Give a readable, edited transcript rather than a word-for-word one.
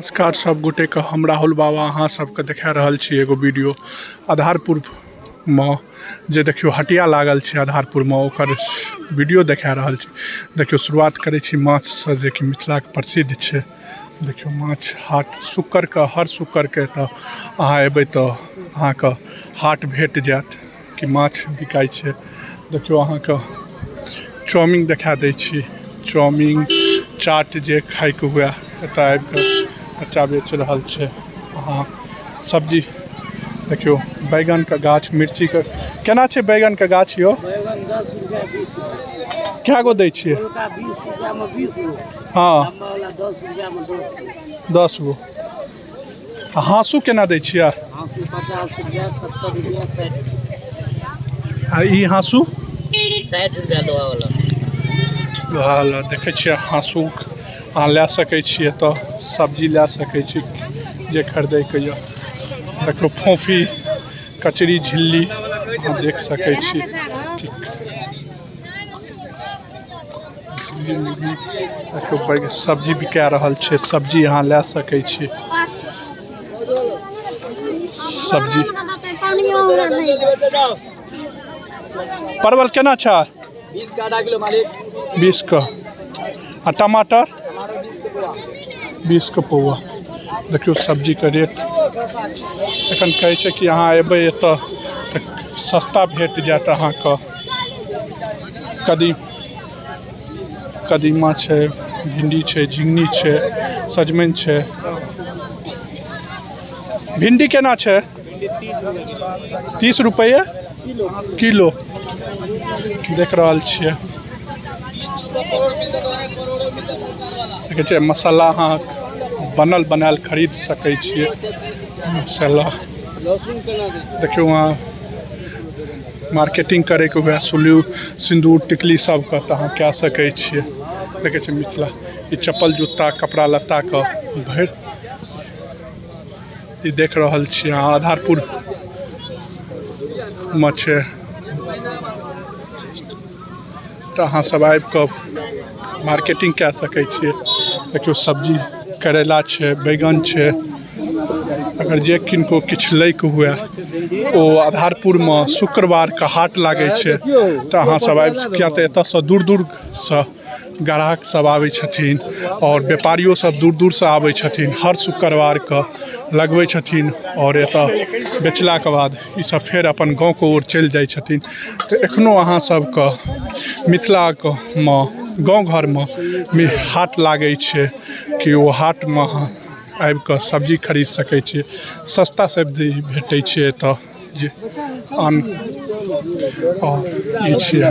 नमस्कार सब गोटे के, हम राहुल बाबा अहाँ सबके देखा रहल छी एगो वीडियो आधारपुर में, जे देखियो हटिया लागल छै आधारपुर में, ओकर वीडियो देखा रहल छी। देखियो शुरुआत करै छी माछ से, जे कि मिथिला के प्रसिद्ध छै। देखियो माछ हाट शुक्र के, हर शुक्र के तऽ अहाँ एबै तऽ अहाँके हाट भेट जायत कि माछ बिकाइ छै। देखियो अहाँके चाउमिन देखा दै छी, चाउमिन चाट जे खाइके हुए एतऽ आबिके बच्चा बेच रहल छै। अहाँ सब्जी देखियो बैगनके गाछ, मिर्चीके केना छै बैगनके गाछ यौ? बैगन 10 रुपया 20 रुपया। कए गो दै छियै? गोलका 20 रुपया में 20 गो। हाँ। लम्बा वाला 10 रुपया में 10 गो। 10 गो। आ हाँसू केना दै छियै? हाँसू 50 रुपया, 70 रुपया, 60 रुपया। आ ई हाँसू? 60 रुपया लोहा वाला। लोहा वाला देखै छियै हाँसू अहाँ लए सकै छियै, तऽ सब्जी लए सकै छी जे खरीदैके यऽ। देखियौ फोफी कचरी झिल्ली अहाँ देख सकै छी। देखियौ पैघ सब्जी बिका रहल छै, सब्जी अहाँ लए सकै छी। सब्जी परवल केना छै? 20 का आधा किलो मालिक। 20 का। आ टमाटर? टमाटर 20 के पौआ। 20 के पौआ। देखियौ सब्जीके रेट एखन कहै छै कि अहाँ एबै एतऽ तऽ सस्ता भेट जायत अहाँके। कदीमा छै, भिंडी छै, झिंगनी छै, सजमनि छै। भिंडी केना छै? 30 रुपैआ किलो देख रहल छियै। देखै छियै मसाला अहाँ बनल बनायल खरीद सकै छियै। मसाला देखियौ अहाँ मार्केटिंग करैके हुए सुलू सिन्दूर टिकली सबके तऽ अहाँ कए सकै छियै। देखै छियै मिथिला ई चप्पल जूता कपड़ा लत्ताके भरि ई देख रहल छियै अहाँ आधारपुर मे छै। तऽ अहाँ सब आबि कऽ मार्केटिंग कए सकै छियै। देखियौ सब्जी करैला छै, बैगन छै। अगर जे किनको किछु लैके हुए ओ आधारपुरमे शुक्रवारके हाट लागै छै, तऽ अहाँ सब आबि, किया तऽ एतऽसँ दूर दूरसँ ग्राहक सब आबै छथिन और व्यापारियो सब दूर दूरसँ आबै छथिन। हर शुक्रवारके लगबै छथिन और एतऽ बेचलाके बाद ई सब फेर अपन गाँवके ओर चलि जाइ छथिन। तऽ एखनो अहाँ सबके मिथिलाके मे गाँव घरमे हाट लागै छै कि ओ हाटमे अहाँ आबिकऽ सब्जी खरीद सकै छी। सस्ता सब्जी भेटै छै एतऽ जे आन और ई छियै।